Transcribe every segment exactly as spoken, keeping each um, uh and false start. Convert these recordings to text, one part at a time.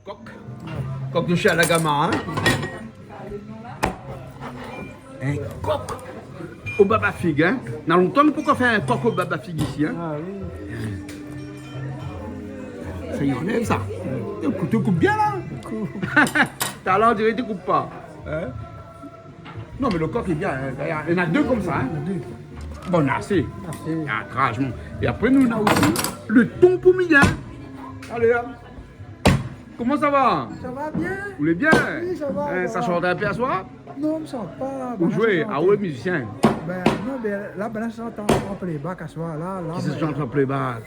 Kok. Kok de shé Alagama, in. In kok o baba fig, in. Na lontan nou la pankor fé in kok o baba fig isi, in. Ah oui. Sa i anlèv sa. Lo kouto i koup bien la. Koup. Talèr ou diré i koup pa. In ? Non, mé lo kok lé bien, in. Néna dé konmsa, in. Dé. Bon, asé. Asé. Ah, krajman. É apré nou néna osi lo ton pou Milien. Alé, in. Koman sa va ? Sa va bien ? Ou lé bien ? Oui, sa va, sa va. Sa shant in pé aswar ? Non, mi shant pa. Ou zoué ? Ah oui, mizisien. Bin non, bin la, bin la, mi shant an, an playback aswar, la, la. Kisa i shant an playback ?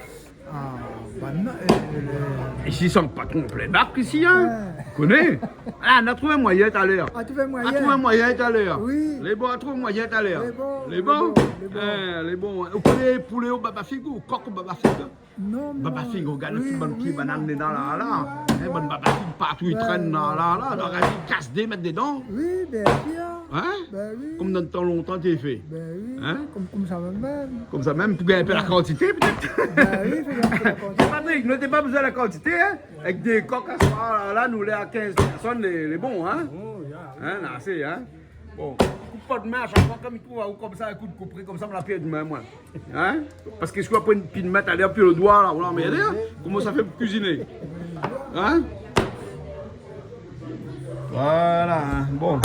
Ah, bin non, euh, euh, isi i shant pa tro an playback isi, in ? Ouais. Koné ? Ah, nou va trouv in moiyin talèr. Ah, trouv in moiyin. Ah, trouv in moiyin talèr. Oui. Lé bon, trouv in moiyin talèr. Lé bon, lé bon, lé bon. Ou koné poulé o baba fig ou kok o baba fig ? Non, mé baba fig, rogard lo ti bann pié banane néna la, la. Oui, oui, oui. Bann baba fig partou i trène la, la, la. Donk i kas dé, mèt dedan. Oui, bien sûr. In ? Bin oui. Konm dan tan lontan té fé. Bin oui, konm, konmsa mèm. Konmsa mèm, pou gingn in pé la kantité, pétèt. Bin oui, fé in pé la kantité. Patrick, nou té pa bezoin la kantité, in. Avèk dé kok aswar la, nou lé a kinz pèrsone, lé, lé bon, in. Oh, ya, oui. In, asé, in. Bon, koup pa out min, a shak foi konm i trouv aou konmsa, ékout, koup konmsa, ma la pèrd out min, moin. In ? Parske si ou la pran in pin min, alé, pi lo doi la, ou la anmèrdé, in ? Koman sa fé pou kuiziné ? In ? Voilà, in, bon.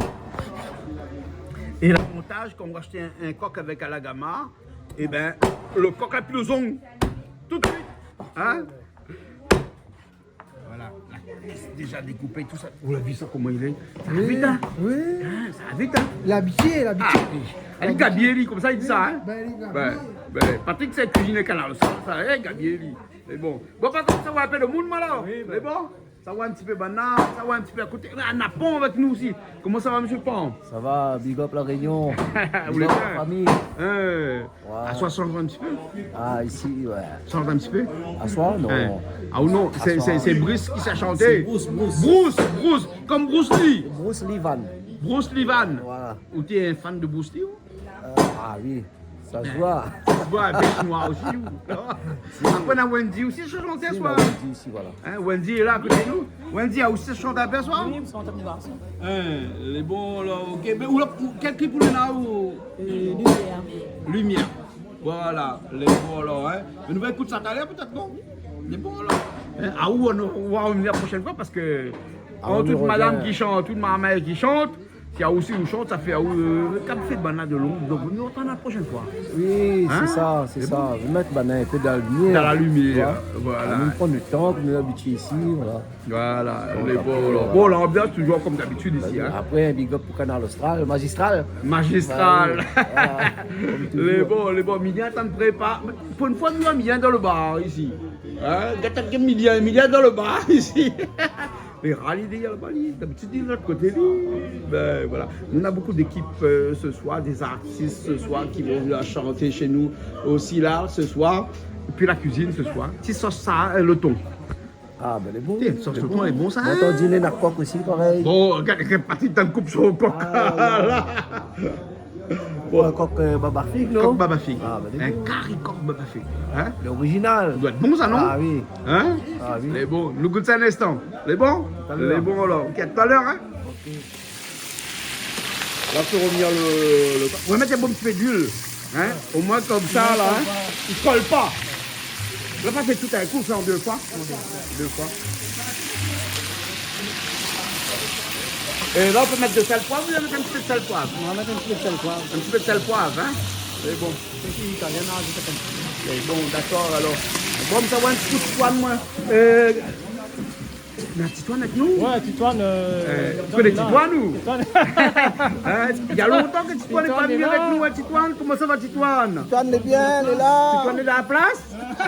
É lavantaz, kan ou ashèt in, in kok avèk Alagama, é bin, lo kok la pi lo zong. Tout suit. In ? Voilà, la grès déza dékoupé, tousa. Ou la vi sa, koman i lé ? Sa va vit, in ? Oui. In, sa va vit, in ? Labitié, labitié. Ah, li, li gabié li, konmsa i di sa, in ? Bin, li gabié. Bin, bin, Patrick sé kuizinié Kanal Austral sa, in, gabié li. Mé bon. Bon, par kont, sa va in pé lo moun, moin la. Oui, bin. Mé bon, sa va in ti pé banna, sa va in ti pé a koté. Ah, na Pan avèk nou osi. Koman sa va, mésyé Pan ? Sa va, big up La Rényon. Big up la fami. Ou lé bien ? In. Ouais. Aswar sa shant in ti pé ? Ah, isi, ouais. Shant in ti pé ? Aswar, non. In. Ah, ou non, sé, sé, sé Bruce ki sa shanté. Sé Bruce, Bruce. Bruce, Bruce, konm Bruce Lee. Bruce Lee Van. Bruce Lee Van. Voilà. Ou té in fan de Bruce Lee, ou ? Euh, ah oui, sa se voit. Sa se voit, in pé shinoi osi, ou. Apré, na Wendy osi, sa shant aswar. Si, na Wendy osi, voilà. In, Wendy lé la, akoté nou. Wendy, ou osi shant in pé aswar ? Oui, mi shant in pé aswar. In, lé bon, la, OK. Mé ou la, ou, kèl klip ou lé la, ou ? Euh, Lumière. Lumière. Voilà, lé bon, la, in. Mé nou va ékout sa talèr, pétèt, non ? Lé bon, la. In, ah, ou, nou, nou va rovnir la proshèn foi parske, ah, tout madam ki shant, tout marmay ki shant, si aou osi ou shant, sa fé aou, euh, kap fé banna de lon. Donk, nou atann la proshèn foi. Oui, sé sa, sé sa. Mèt banna in pé dan la limièr. Dan la limièr, voilà. Nou pran lo tan, konm nou lé abitié isi, voilà. Voilà, lé bon, la. Bon, lanbians touzour konm dabitid isi, in. Apré, in big up pou Kanal Austral, mazistral. Mazistral. Voilà, konm touzour. Lé bon, lé bon. Milien, atann, prépar. Pou in foi, nou néna Milien dan lo bar isi. In ? Gèt Milien, Milien dan lo bar isi. Mé rali dèrièr laba, li, dabitid li lé lot koté, li. Bin, voilà. Nou néna bonpé d'ékip, euh, se soir, dé zartis se soir ki vont vni shanté shé nou osi la, se soir. Épi la kuizine se soir. Ti sos sa, euh, lo ton. Ah, bin, lé bon. Ti sos lo ton, lé bon sa, in ? Bon, atann, diné na kok osi, parèy. Bon, gard, gard, Patrick, tann koup son kok. Ah, ouais. Bon. Kok, euh, baba fig, non ? Kok baba fig. Ah, bin, lé bon. In kari kok baba fig. In ? Lé orizinal. I doi èt bon sa, non ? Ah oui. In ? Ah oui. Lé bon. Nou gout sa in instan. Lé bon ? Talèr. Lé bon, alor. OK, a talèr, in ? OK. La, fé rovnir lo, lo, nou va mèt in bon ti pé d'luil. In ? Omoin konmsa, la, in, i kol pa. Nou va pa fé tout in kou, fé an dé foi. Dé foi. É la, nou pé mèt de sèl poiv, ou mèt in ti pé de sèl poiv ? Nou va mèt in ti pé de sèl poiv. In ti pé de sèl poiv, in ? Sé bon. Sé italien, la, zis in ti pé. Sé bon, dakor, alor. Bon, sa va, in ti kou Titoine, moin. Euh, Néna Titoine avèk nou ? Ouais, Titoine, euh, Titoine lé la. Ou koné Titoine, ou ? Titoine. In, i na lontan ke Titoine lé pa vni avèk nou, in, Titoine. Koman sa va, Titoine ? Titoine lé bien, lé la. Titoine lé la an plas ?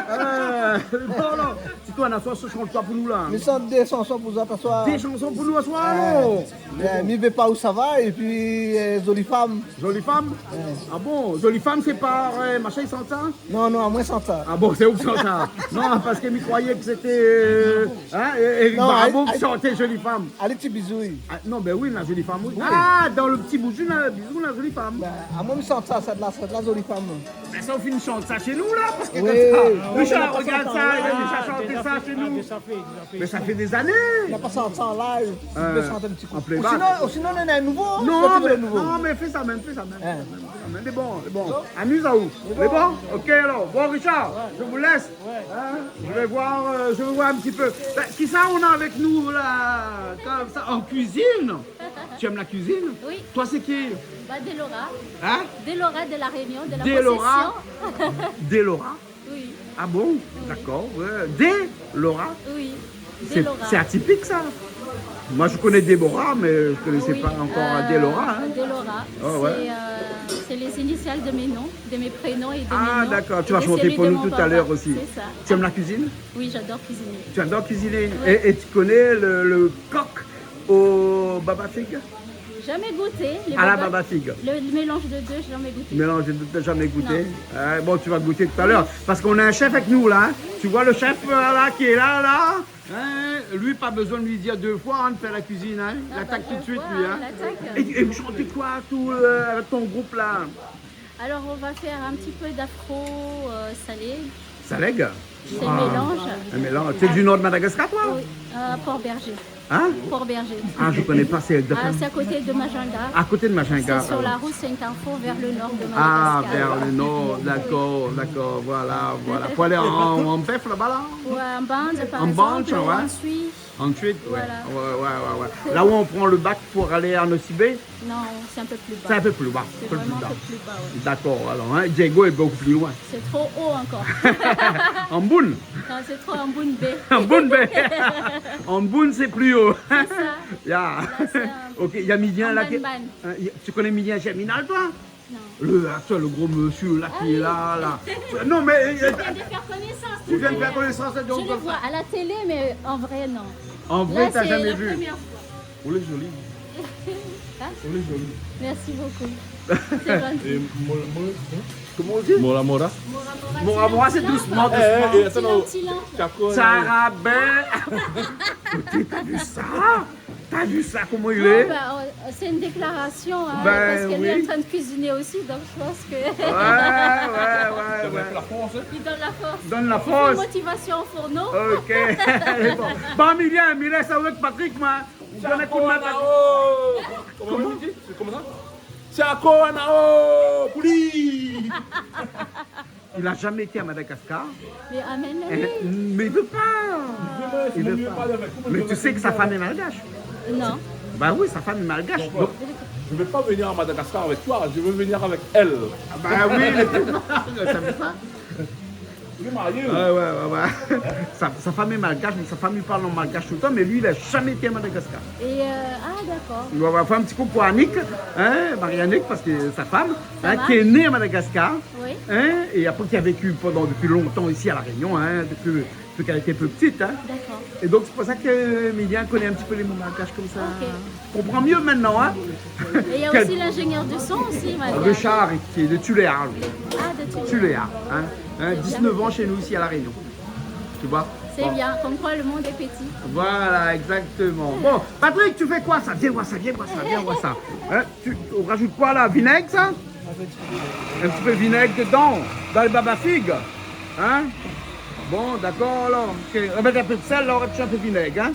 Euh, bon, alor, Titoine, aswar, shant koi pou nou, la ? Mi shant dé shanson pou zot aswar. Dé shanson pou nou aswar, alor ? Ouais. Mi vé pa ou sa va, épi, euh, Zoli Fanm. Zoli Fanm ? Ouais. Ah bon, Zoli Fanm, sé pa, euh, mashin i shant sa ? Non, non, amoin i shant sa. Ah bon, sé ou ki shant sa ? Non, parske mi kroiyé ke sété, euh, in, Éric Barbeau ki shanté Zoli Fanm. Non, ali, ali, ali Ti Bizou, oui. Ah, non, bin oui, na Zoli Fanm, oui. Oui. Ah, dan lo Ti Bizou, na Bizou, na Zoli Fanm. Bin, amoin mi shant sa, sèt-la, sèt-la, Zoli Fanm. Bin, sa, ou fine shant sa shé nou, la, parske konmsa, Richard, regarde ça, il a déjà chanté ça chez nous. Mais ça fait des années. On n'a pas chanté ça en live. Euh, on peut chanter un petit coup. En playback. Ou sinon, ou sinon, on a un nouveau, hein. Non, mais, non, mais fais ça même, fais ça même, fais ça même, fais ça même. Lé bon, lé bon. Amuse à vous. Lé bon ? Ok, alors. Bon, Richard, je vous laisse. Hein ? Je vais voir, euh, je vais voir un petit peu. Ben, qui ça on a avec nous, là, comme ça, en cuisine ? Tu aimes la cuisine ? Oui. Toi, c'est qui ? Bah, Delora. Hein ? Delora de La Réunion, de La Possession. Delora ? Oui. Ah bon ? Oui. D'accord, ouais. Delora ? Oui. C'est, c'est atypique, ça. Moi, je connais Déborah, mais je connaissais pas encore Delora, hein. Delora, c'est, euh, c'est les initiales de mes noms, de mes prénoms et de mes noms. Ah, d'accord. Tu vas chanter pour nous tout à l'heure aussi. C'est ça. Tu aimes la cuisine ? Oui, j'adore cuisiner. Tu adores cuisiner ? Oui. Et, et tu connais le, le coq au baba fig ? Jamais goûté. À la baba fig. Le mélange de deux, jamais goûté. Mélange de deux, jamais goûté ? Non. Ah, bon, tu vas goûter tout à l'heure. Oui. Parce qu'on a un chef avec nous, là, hein. Tu vois le chef, euh, là, qui est là, là ? Hein ? Lui, pas besoin de lui dire deux fois, hein, de faire la cuisine, hein. Il attaque tout de suite, lui, hein. Ah, bah, deux fois, hein, il attaque. Et, et vous chantez quoi, tout, euh, avec ton groupe, là ? Alors, on va faire un petit peu d'afro, euh, salé. Salègue ? C'est un mélange. Ah, un mélange. C'est du nord de Madagascar, toi ? Oui, euh, Port-Berger. Hein ? Port-Berger. Ah, je connais pas, c'est de... Ah, c'est à côté de Majunga. À côté de Majunga, alors. C'est sur la route, c'est un carrefour vers le nord de Madagascar. Ah, vers le nord, d'accord, d'accord, voilà, voilà. Faut aller en, en bœuf là-bas, là ? Ouais, en bande, par exemple, ou en suie. En bande, ouais. Ensuite, ouais. Voilà. Ouais, ouais, ouais, ouais. Là où on prend le bac pour aller à Nosy Be ? Non, c'est un peu plus bas. C'est un peu plus bas. C'est vraiment un peu plus bas, ouais. D'accord, alors, hein, Diego est beaucoup plus loin. C'est trop haut encore. En Boune. Non, c'est trop en Boune Bay. En Boune Bay. En Boune, c'est plus haut. C'est ça. Ya. Là, c'est un... Ok, il y a Midien là qui... Hein, tu connais Midien Germinal, toi ? Non. Le, ah, toi, le gros monsieur là qui est là, là. Ah oui. Non, mais, euh... Je viens de faire connaissance. Tu viens de faire connaissance, donc... Je le vois à la télé, mais en vrai, non. En vrai, t'as jamais vu. Là, c'est la première fois. Vous êtes jolie. Hein ? Vous êtes jolie. Merci beaucoup. C'est gentil. Et mo-, mo-, hein ? Comment on dit ? Mora mora. Mora mora, c'est doucement, doucement. Eh, eh, attends, non. Silence, silence. Sarabin. T'as vu ça ? T'as vu ça, comment il est ? Non, bah, euh, c'est une déclaration, hein, parce qu'elle est en train de cuisiner aussi, donc je pense que... Ben oui. Ouais, ouais, ouais, ouais. Ça donne la force, hein ? Il donne la force. Donne la force. Il fait une motivation au fourneau. Ok. Bon. Bon, Milien, mi lès avèk Patrick, moin. Ou donn in kou d'min, Patrick. Comment on dit ? C'est comme ça ? Shako Anao, pouli. Il a jamais été à Madagascar. Mais amène-le. Eh, mais il veut pas. Ah. Il veut pas. Mais tu sais que sa femme est malgache. Non. Bah oui, sa femme est malgache. Donc, donc, je vais pas venir à Madagascar avec toi, je veux venir avec elle. Ah bah oui, le... ça fait ça. Il est marié, oui. Ouais, ouais, ouais, ouais. Sa, sa femme est malgache, mais sa femme lui parle en malgache tout le temps, mais lui, il a jamais été à Madagascar. Et, euh, ah, d'accord. On va faire un petit coucou à Annick, hein, Marie-Annick, parce que sa femme, hein, qui est née à Madagascar, hein, et après qui a vécu pendant, depuis longtemps ici à La Réunion, hein, depuis, depuis qu'elle était plus petite, hein. D'accord. Et donc, c'est pour ça que Milien connaît un petit peu les mots malgaches comme ça. Ok. On comprend mieux maintenant, hein. Et il y a aussi l'ingénieur de son aussi, Maria. Richard, qui est de Tuléar, lui. Ah, de Tuléar. Tuléar, hein. Hein, dix-neuf ans chez nous ici à La Réunion. Tu vois ? C'est bien, comme quoi le monde est petit. Voilà, exactement. Bon, Patrick, tu fais quoi ça ? Viens voir ça, viens voir ça, viens voir ça. Hein, tu, on rajoute quoi là ? Vinaigre, ça ? Un petit peu vinaigre dedans, dans le baba fig. Hein ? Bon, d'accord, alors. Ok, on va mettre un peu de sel, là, on va mettre un peu de vinaigre, hein ?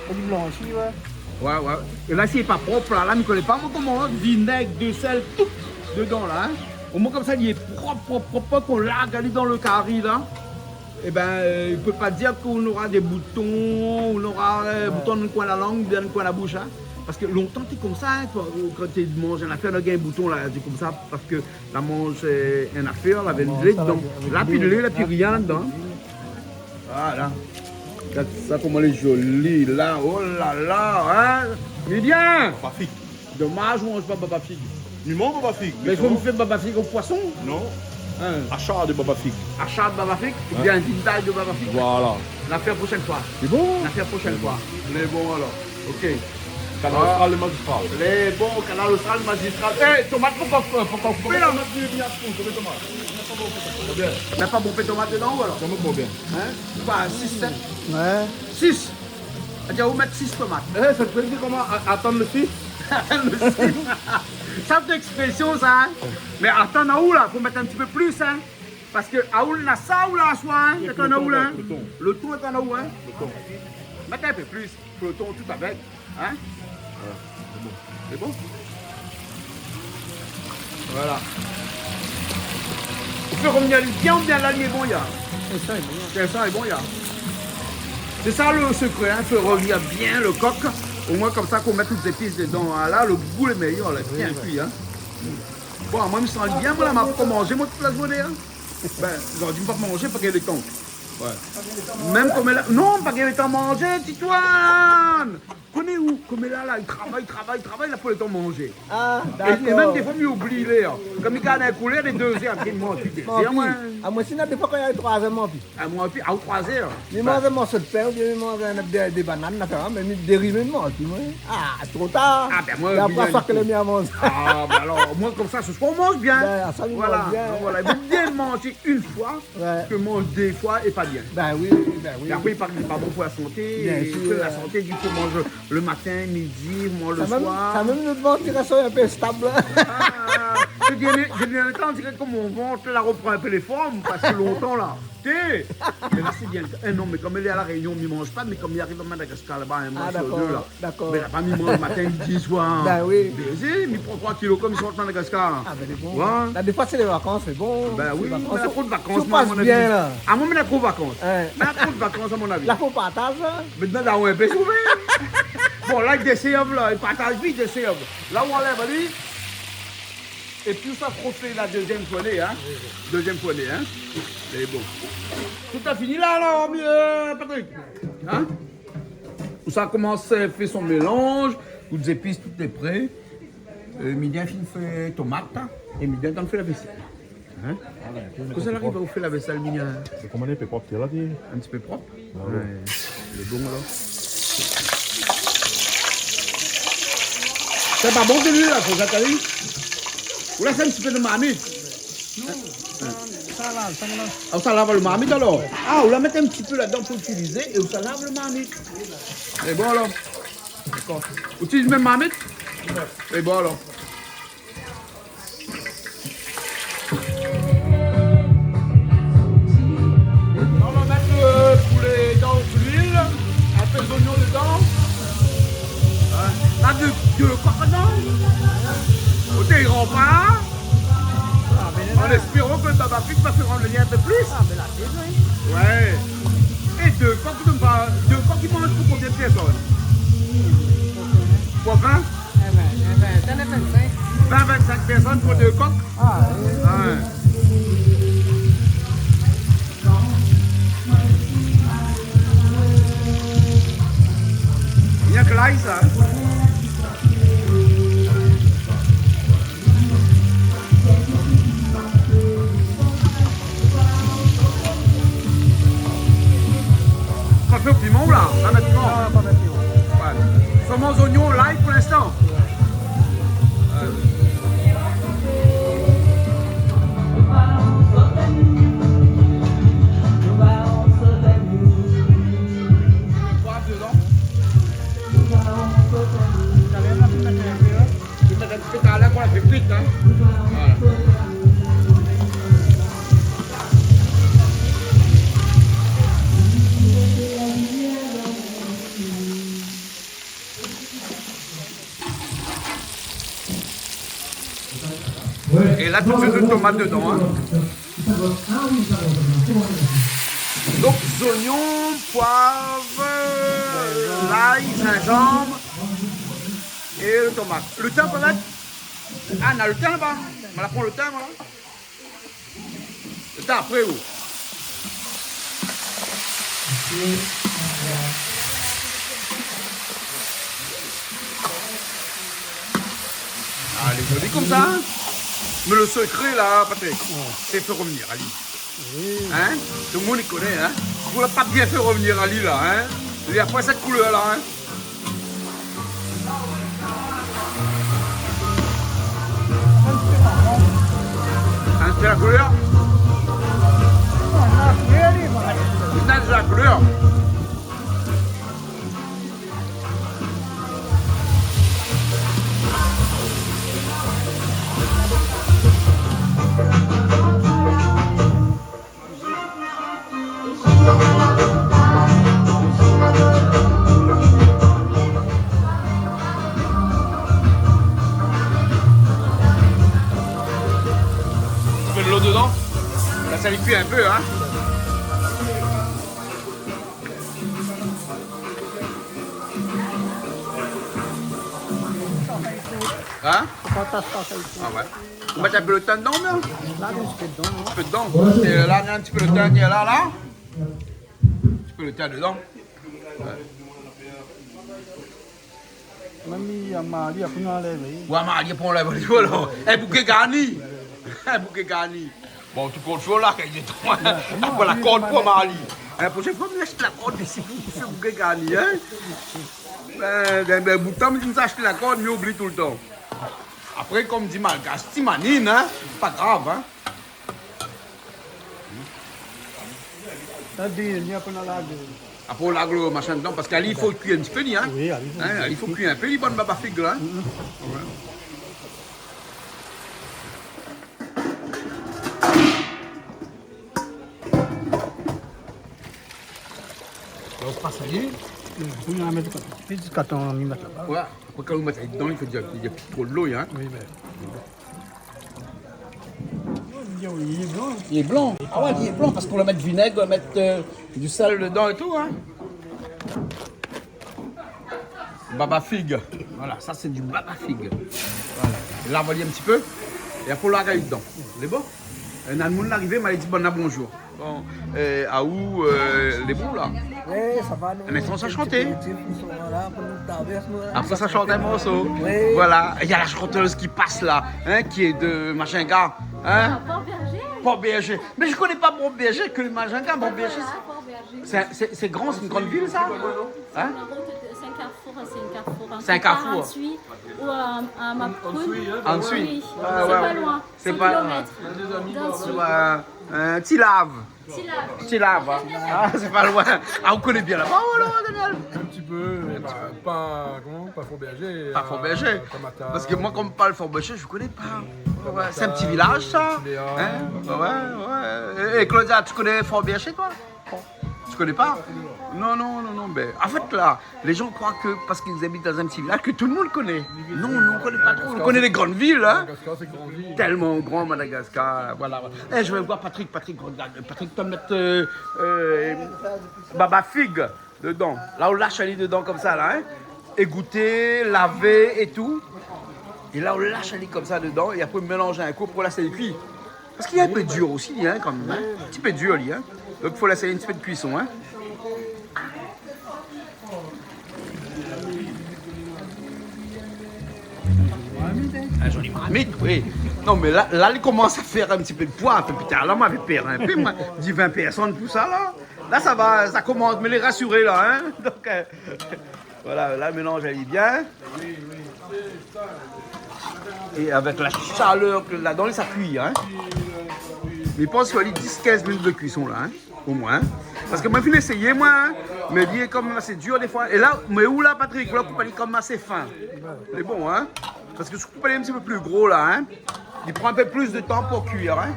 Pou li blanshi, ouais. Ouais, ouais. É la, si lé pa prop, la, la, mi koné pa, moin, koman, vinèg, de sèl, tout dedan, la, hein. Omoin, konmsa, li lé prop, prop, prop, prop, kan ou larg ali dan lo kari, la. Ében, euh, i pé pa dir k'ou nora dé bouton, ou nora, euh, bouton dan koin la lang, dan koin la boush, hein. Parske lontan, té konmsa, hein, kan, kan té manz in nafèr, la gingn bouton, la, té konmsa, parske la manz, euh, in nafèr, la avèk dlé dedan. La, pi dlé, la, pi rien ladan. Voilà. Gard sa, koman lé zoli, la. Oh la la, hein. Milien. Baba fig. Domaz, ou manz pa baba fig. Mi manz baba fig, mé fo mi fé baba fig o poison. Non. Hein. Ashar de baba fig. Ashar de baba fig, oubien in vintage de baba fig. Voilà. Nafèr proshèn foi. Lé bon ? Nafèr proshèn foi. Lé bon, alor. Ok. Kanal Austral, le magistral. Lé bon, Kanal Austral, le magistral. Eh, tomat, poukoi, poukoi koupé, la ? Tomat, mi mèt pou, tomat. Mèt pa bonpé tomat dedan, ou alor ? Tomat, bon, bien. Hein ? Ou pa, sis, sèt ? Ouais. Sis. Adia, ou mèt sis tomat. Eh, sa vé dir koman, a-, atann le sis ? Atann le sis. Sa, sé léksprésyon, sa, hein ? Mé atann aou, la, fo mèt in ti pé plis, hein ? Parske aou na sa ou la swa, in ? Lo ton, lo ton, lo ton. Lo ton, lo ton. Mèt in pé plis, lo ton tout avèk, in ? Voilà, sé bon. Sé bon ? Voilà. Ou fé rovnir ali bien, oubien la li lé bon, ya ? Sé sa, lé bon, ya. Sé sa lo sekré, in, fé rovnir bien lo kok. Omoin konmsa, kan ou mèt tout zépis dedan, a la, lo gou lé méyèr, la, bien kui, in. Bon, moin mi san bien, moin la, ma pa manzé, moin, tout la zourné, in. Bin, zordi mi pa manzé, pa gingn lo tan. Mèm konm la, non, pa gingn lo tan manzé, Titoine. Koné ou, konm la, la, li travay, travay, travay, la pa lo tan manzé. A, dakor. É mèm défoi mi oubli lèr. Kan mi gard in kou lèr, lé dé zèr, mi manz pi dé zèr, moin. A, moin osi, na défoi kan lé troi zèr, moin pi. A, moin pi, a, troi zèr. Mi manz in morso d'pin oubien mi manz in, dé, dé banane, la, mé mi, dé ri, mi manz pi, moin. A, tro tar. A, bin, moin, apré, mi manz. A, bin alor, moin, konmsa, se soir, ou manz bien. Bin, sa, mi manz bien. Voilà, donk, voilà, i fo bien manzé in foi ke manz dé foi é pa bien. Bin oui, bin oui. É apré, i paré ke lé pa bon pou la santé. Bien sir, la santé, i fo manzé lo matin, midi, ou manz lo soir. Sa mèm, sa mèm, nout vant i rès in pé stab, la. A, sé bien, sé bien, lo tan, sé konm mon vant la ropran in pé lé form, parske lontan, la, té, mé la, sé bien. É non, mé konm li lé a La Rényon, mi manz pa, mé konm li ariv a Madagaskar, laba, in moi sir dé, la. A, dakor. Mé laba, mi manz matin, midi, soir. Bin oui. Bin, sé, mi pran troi kilo konm mi sort Madagaskar. A, bin, lé bon. Ouais. La, défoi, sé lé vakans, lé bon. Bin oui, mé la, tro d'vakans, moin, a mon avi. Si ou pas bien, la. A, moin, mi na tro vakans. In. Mi na tro d'vakans, a mon avi. La, fo partaz, la. Mintnan, la, ou lé in pé sové. Bon, la, i désèrv, la, i partaz vit, i désèrv. La, ou anlèv ali. Épi, ou sa froté la dézièm fourné, in. Oui, oui. Dézièm fourné, in. Lé bon. Tout la fini la, la, mi, eu, Patrick ? In ? Ou sa komans fé son mélanz, tout zépis, tout lé pré. Eu, Midia fine fé tomat, é Midia tann fé la vésèl. In ? A bin, kosa la ariv aou fé la vésèl, Midia ? Sé koman, in pé prop, la, di. In ti pé prop ? Voilà. Ouais. Lé bon, la. Sé pa bon, sé li, la, fo zat ali. Ou lès in ti pé dan marmit. Non, sa, sa la, sa la. A, ou sa lav lo marmit, alor ? A, ou la mèt in ti pé ladan pou itilizé é ou sa lav lo marmit. Lé bon, alor. Dakor. Ou itiliz mèm marmit ? Ouais. Lé bon, alor. La, ou va mèt lo poulé dan luil, in pé zoignon dedan. In, la, dé, dé kok dedan. Koté i rann pa. An éspéran ke Baba Fik va fé rann in pé plis. A, mé la, sé vré. Ouais. É dé kok, ou donn pa, dé kok, i manz pou konbien de pèrsone ? Pou vin ? Pou vin ? É bin, é bin, dan lé vin-sink. Vin, vin-sink pèrsone pou dé kok ? A, oui. Ouais. Rienk lay, sa, in ? Pa fé o piman, ou la, la, mintnan ? Non, pa mèt piman. Ouais. Solman zoignon, lay pou linstan. Ouais. Poiv dedan. Talèr, ma fine mèt in pé, in. Ou mèt in ti pé talèr pou la fé kuit, in. Voilà. É la, tout suit, in tomat dedan, in. Donk, zoignon, poiv, lay, zinzanm é lo tomat. Lo tin, pétèt ? A, na lo tin laba. Ma la pran lo tin, moin. Lo tin apré, ou. A, lé zoli konmsa, in ? Mé lo sekré, la, Patrick, ouais, sé fé rovnir ali. Oui. In ? Tout lo moun i koné, in ? Ou la pa bien fé rovnir ali, la, in ? Li la pa sèt koulèr, la, in ? In ti pé la koulèr ? Li donn la koulèr. Non, la sa i kui in pé, in. In ? Ou mèt in pé lo tin dedan, mèm ? La, in ti pé dedan, in. In ti pé dedan. É la, néna in ti pé lo tin, néna la, la. In ti pé lo tin dedan. Mèm i amar ali, apré nou anlèv, oui. Ou amar ali, apré nou anlèv, voilà. In boukè garni. In boukè garni. Bon, tout kont fé la, kèl i lé tro, in. Apré la kord pou amar ali. In, proshèn foi, mi ashèt la kord isi pou, pou fé boukè garni, in. Bin, bin, bin, bout tan, mi di, mi sa ashèt la kord, mi oubli toultan. Apré, konm di malgash, ti manine, in. Pa grav, in. Sa di, li apré na la de. Apré, ou larg lo mashin dedan, parske ali, i fo kui in ti pé, li, in. Oui, ali, i fo kui in pé, li, bann baba fig la, in. Mm, mm. Ouais. La, ou pas ali. Mm. Ou la mèt, ziska tan mi mèt laba. Ouais. Apré, kan ou mèt ali dedan, i fo dir, i fo dir pi tro dolo, in. Oui, bin. Li lé blan. Li lé blan. Ah ouais, li lé blan parske ou la mèt vinèg, ou la mèt, euh, du sèl dedan é tou, in. Baba fig. Voilà, sa sé du baba fig. Voilà. Lav ali in ti pé. É apré, ou larg ali dedan. Lé bon ? In moun la arivé, ma di banna bonjour. Bon, euh, aou, euh, lé bon la ? Oui, sa va, nou. Mé sa, sa shant. Voilà, pou nou travèrs, nou, in. Apré, sa shant in morso. Oui. Voilà, néna la shantèz ki pas la, in, ki lé de Majunga, in ? Ah, Port-Berger. Port-Berger. Mé mi koné pa Port-Berger, ke Majunga, Port-Berger. Voilà, Port-Berger. Sé, sé, sé gran, sé in gran vil, sa ? In ? Sé in rout, sé in karfour, sé in karfour, in. Sé in karfour. Ou, euh, à Mapcoune. Ansuit, in ? Oui, sé pa loin. Sé pa loin. Cinq kilomètres. Ansuit. Ouais, ouais. Euh, Ti Lave. Ti Lave. Ti Lave, in. Ah, sé pa loin. Ah, ou koné bien laba, ou, la, Daniel ? In ti pé, mé pa, pa, koman, pa Fort-Berger, pa Fort-Berger. Parske moin, konm pa Fort-Berger, mi koné pa. Ouais, sé in ti vilaz, sa. In ? Ouais, ouais. É, é Claudia, ou koné Fort-Berger, ou ? Ou koné pa ? Non, non, non, non, mé an fèt, la, lé jan i kroi ke parske i abit dan in ti vilaz, ke tout demoun i koné. Non, nou, nou koné pa tro. Nou koné lé gran vil, in. Madagascar, sé gran vil. Tèlman gran, Madagascar, voilà, voilà. Eh, mi vé voir Patrick, Patrick, regard, Patrick, ou mèt, euh, euh, baba fig dedan. La, ou lash ali dedan konmsa, la, in. Égouté, lavé é tou. É la, ou lash ali konmsa dedan é apré, ou mélanz in kou pou la, sé kui. Parske li lé in pé dir osi, li, in, kan mèm, in. In ti pé dir, li, in. Donk, fo lès in ti pé de kuison, in. In zoli marmit, oui. Non, mé la, la, li komans fé in ti pé de poi, in pé pli tar. La, moin lavé pèr in pé, moin. Di vin pèrsone pou sa, la. La, sa va, sa komans, mé lé rasiré, la, in. Donk, euh, Voilà, la, mélanz ali bien. É avèk la shalèr ke ladan, sa i kui, in. Mi pans i fo ali dis kinz minit de kuison, la, in, omoin, in. Parske moin la fine éséyé, moin, in. Mé li lé kan mèm asé dir défoi. É la, mé ou la, Patrick, ou la koup ali kan mèm asé fin. Lé bon, in. Parske si ou koup ali in ti pé pli gro, la, in, li pran in pé plis de tan pou kuir, in.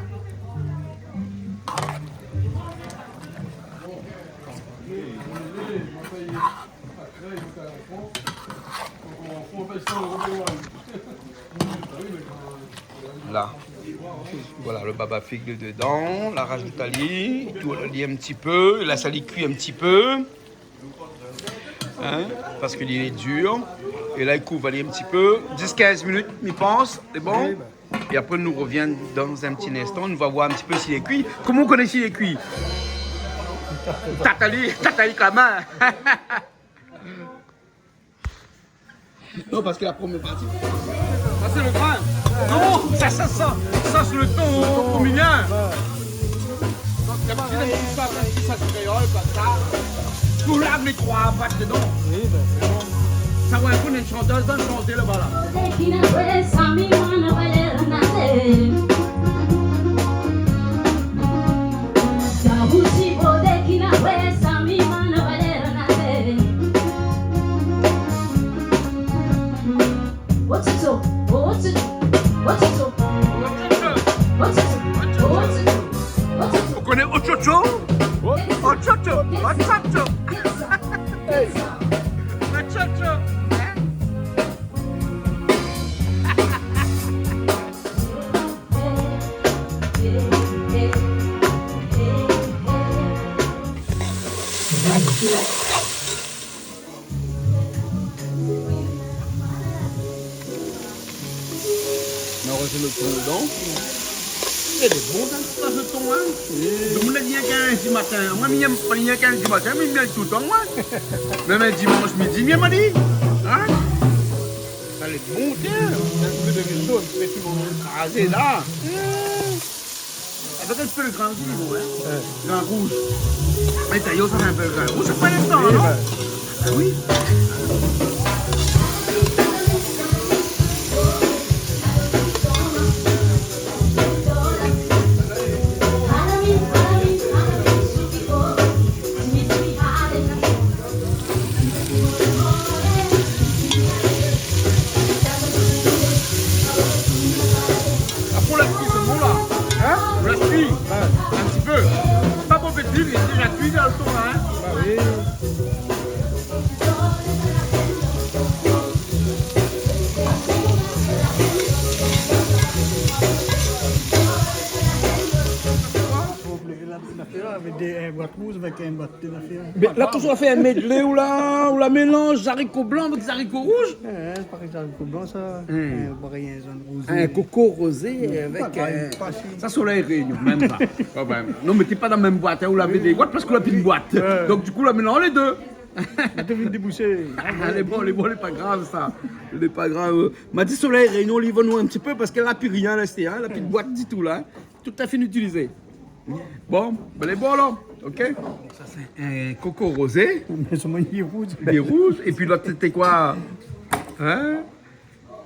La. Voilà, le baba fig de dedan. La rajout ali, tourn ali in ti pé. La, sa li kui in ti pé. In ? Parske li lé dir. É la, li kouv ali in ti pé. Dis kinz minit, mi pans. Sé bon ? Oui, ben. É apré, nou rovien dan in ti instan, nou va voir in ti pé si lé kui. Koman ou koné si lé kui ? Tatali, tatali kan mèm. Non, parske la promièr parti. Sa, sé le grin. Non, sa, sa, sa, sa, sé le ton o milien. Donk, d'abitid, in ti sos, in ti sos kréol, konmsa. Ou lav lé troi pat dedan. Oui, ben, sé bon. Sa, ouais, pou in shantèz, dan shantèz laba, la. Otsotso, otsotso, otsotso. Otsotso, otsotso, otsotso. Ou koné otsotso ? Otsotso, otsotso. Hey. Otsotso. In ? Lé bon, sa, sa, se ton, in. Oui. Donk, moin la di, rienk in di matin. Moin, mi yèm pa rienk in di matin, mi yèm toultan, moin. Mèm in dimansh midi, mi yèm ali. In ? Sa lé bon, tiens. In pé de riso, in pé de piment krazé la. Avèk in pé de grin rouz, in. Oué. Grin rouz. É d'ailleurs, sa fé in pé de grin rouz, sé pa lé tan, oui, non ? Bin. Ah oui. Apré, ou la kui, sé bon la. In ? Ou la kui. Oué. In ti pé. Pa tro kui, mé déza kui dan lo ton la, in. Ba oui. Fo obliyé la, la fé la, avèk dé, in boit rouz, avèk in boit Mé la, kosa ou la fé, in medley ou la, ou la mélanz zariko blan avèk zariko rouz ? Oué, sé parèy, zariko blan, sa. Hmm. Oué, parèy, in zone rozé. In koko rozé avèk, pa grave, in, pa si. Sa, Soleil Réunion, mèm sa. Pa problèm. Non, mé té pa dan mèm boit, in, ou lavé dé boit parske ou la pi de boit. Oué. Donk, di kou, ou la mélanz lé dé. Mé té vin débousé. Ah, lé bon, lé bon, lé pa grav, sa. Lé pa grav. Ma di Soleil Réunion, li va nou in ti pé parske la pi rien rèsté, in. La pi de boit ditou, la. Tout la fine itilizé. Bon, bin, lé bon, la. OK. Sa, sé in koko rozé. Mé solman, li lé rouz. Li lé rouz. Épi lot, sété koi ? In ?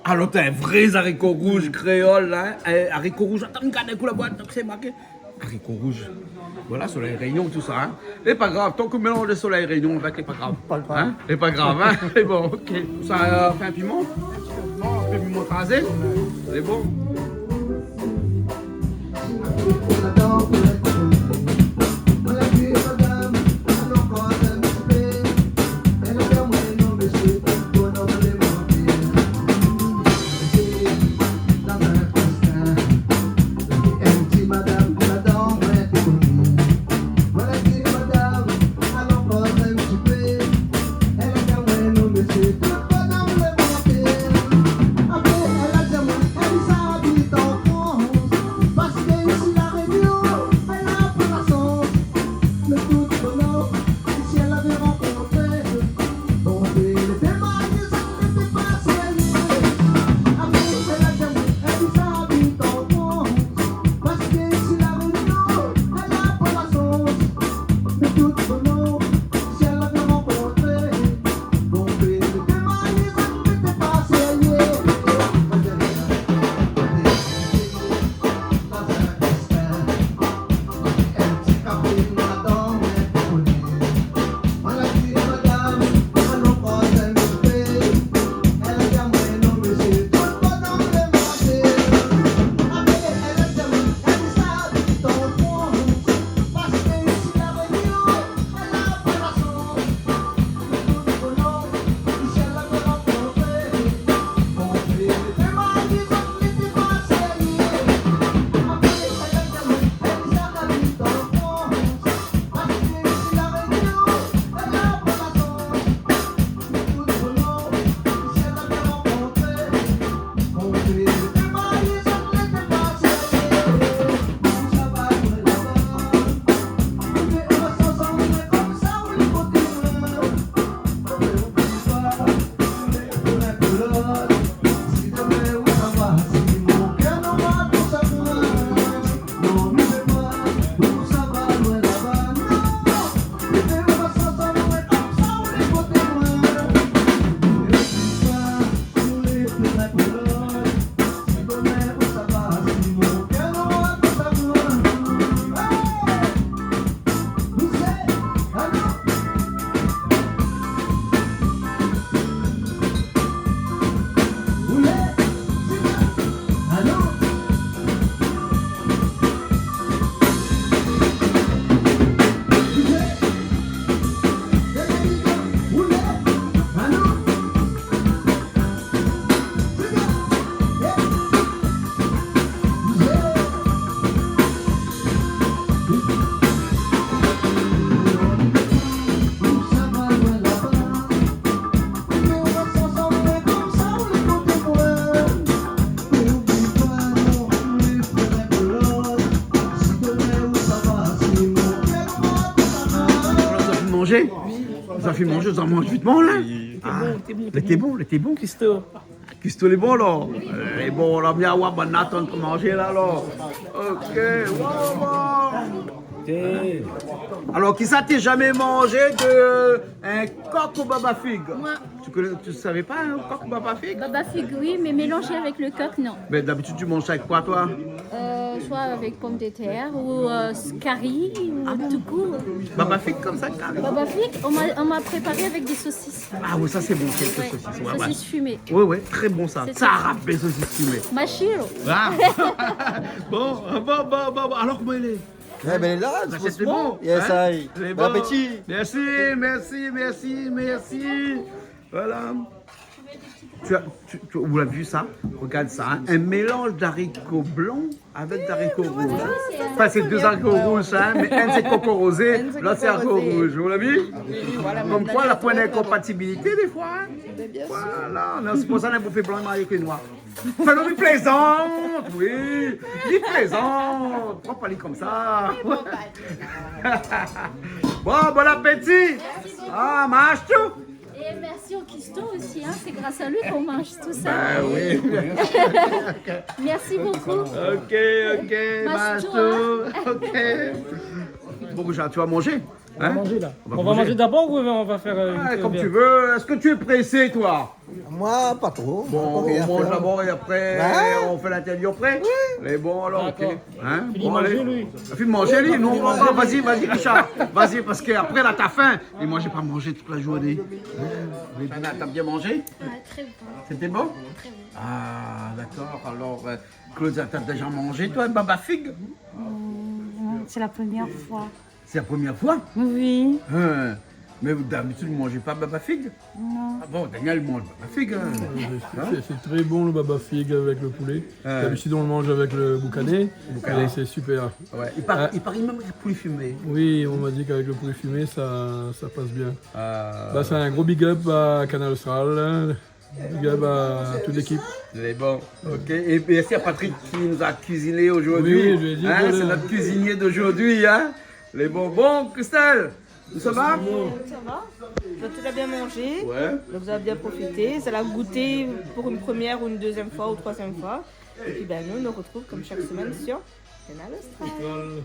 Alor, té in vré zariko rouz kréol, la, in. É, zariko rouz, atann, gard in kou la boit, donk sé marké zariko rouz. Voilà, Soleil Réunion, tousa, in. Lé pa grav, tank ou mélanz Soleil Réunion avèk, lé pa grav. Pa grav. In ? Lé pa grav, in. Lé bon, OK. Sa, eu, fé in piman ? In ti pé de piman. In pé piman krazé ? Lé bon. Zot la fine manzé, zot la manz vitman la. Lété bon, lété bon. Kuisto. Kuisto lé bon la. Lé bon la, mi awa bann la atann pou manzé la, alor. Ok, waouh, waouh. Alor, kisa té zamé manzé de in kok o babafig ? Moin. Tu connais, tu savais pas, hein, kok babafig ? Babafig, oui, mais mélangé avec le coq, non. Mais d'habitude, tu manges ça avec quoi, toi ? Euh, soit avec pommes de terre ou, euh, kari ou tout court. Babafig konmsa, kari ? Babafig, on m'a, on m'a préparé avec des saucisses. Ah oui, ça c'est bon, quelques saucisses. Ouais, ouais. Saucisses fumées. Ouais, ouais, très bon ça. C'est ça. Sa i rapèl sosis fimé. Mashiro. Ah. Bon, bon, bon, bon, bon. Alor, koman i lé ? Eh ben, lé la, doucement. Lé bon, hein ? Yes, aïe. Bon appétit. Merci, merci, merci, merci. Voilà. Tu as, tu, tu, vous l'avez vu ça ? Regarde ça, hein. Un mélange d'haricots blancs avec d'haricots rouges. Enfin, c'est deux haricots rouges, hein, mais un c'est cocos rosé, l'autre c'est haricots rouges. Vous l'avez vu ? Comme quoi, la pointe d'incompatibilité, des fois, hein. Voilà, non, c'est pour ça qu'on a bouffé blanc et marié que noir. Enfin, non, il plaisante, oui. Il plaisante. Prends pas lui comme ça. Bon, bon appétit. Ah, mange tout. Et merci au cuistot aussi, hein, c'est grâce à lui qu'on mange tout ça. Bah oui. Merci beaucoup. Ok, ok, mange tout, hein. Ok. Bon, Jean, tu vas manger ? On va manger, là. On va manger d'abord ou on va faire, euh, une cuillère ? Ah, comme tu veux. Est-ce que tu es pressé, toi ? Moi, pas trop. Bon, on mange d'abord et après, on fait l'interview après. Oui. Mais bon, alors, ok. D'accord. Hein ? Bon, allez. Fini manzé, li. Fini manzé, li. Non, non, non, vas-y, vas-y, Richard. Vas-y, parce qu'après, là, t'as faim. Et moi, j'ai pas mangé toute la journée. Hein ? Oui. T'as bien mangé ? Ouais, très bon. C'était bon ? Très bon. Ah, d'accord. Alors, euh, Claudia, t'as déjà mangé, toi, un baba fig ? Euh, non, c'est la première fois. C'est la première fois ? Oui. Hein. Mais d'habitude, vous mangez pas baba fig ? Non. Ah bon, Daniel mange baba fig, hein ? Euh, c'est, c'est, c'est très bon, le baba fig avec le poulet. Hein. D'habitude, on le mange avec le boucané. Boucané. Et c'est super. Ouais, il paraît, il paraît même avec le poulet fumé. Oui, on m'a dit qu'avec le poulet fumé, ça, ça passe bien. Ah. Bah, c'est un gros big up à Kanal Austral, hein. Big up à toute l'équipe. C'est bon. Ok. Et merci à Patrick qui nous a cuisiné aujourd'hui. Oui, je lui ai dit que... Hein, c'est notre cuisinier d'aujourd'hui, hein. Les bonbons, Christelle, ça va ? Ça va ? Bah, tout a bien manzé. Ouais. Donc, ça a bien profité. Ça l'a goûté pour une première ou une deuxième fois ou troisième fois. Et puis, ben, nous, on nous retrouve comme chaque semaine sur Kanal Austral.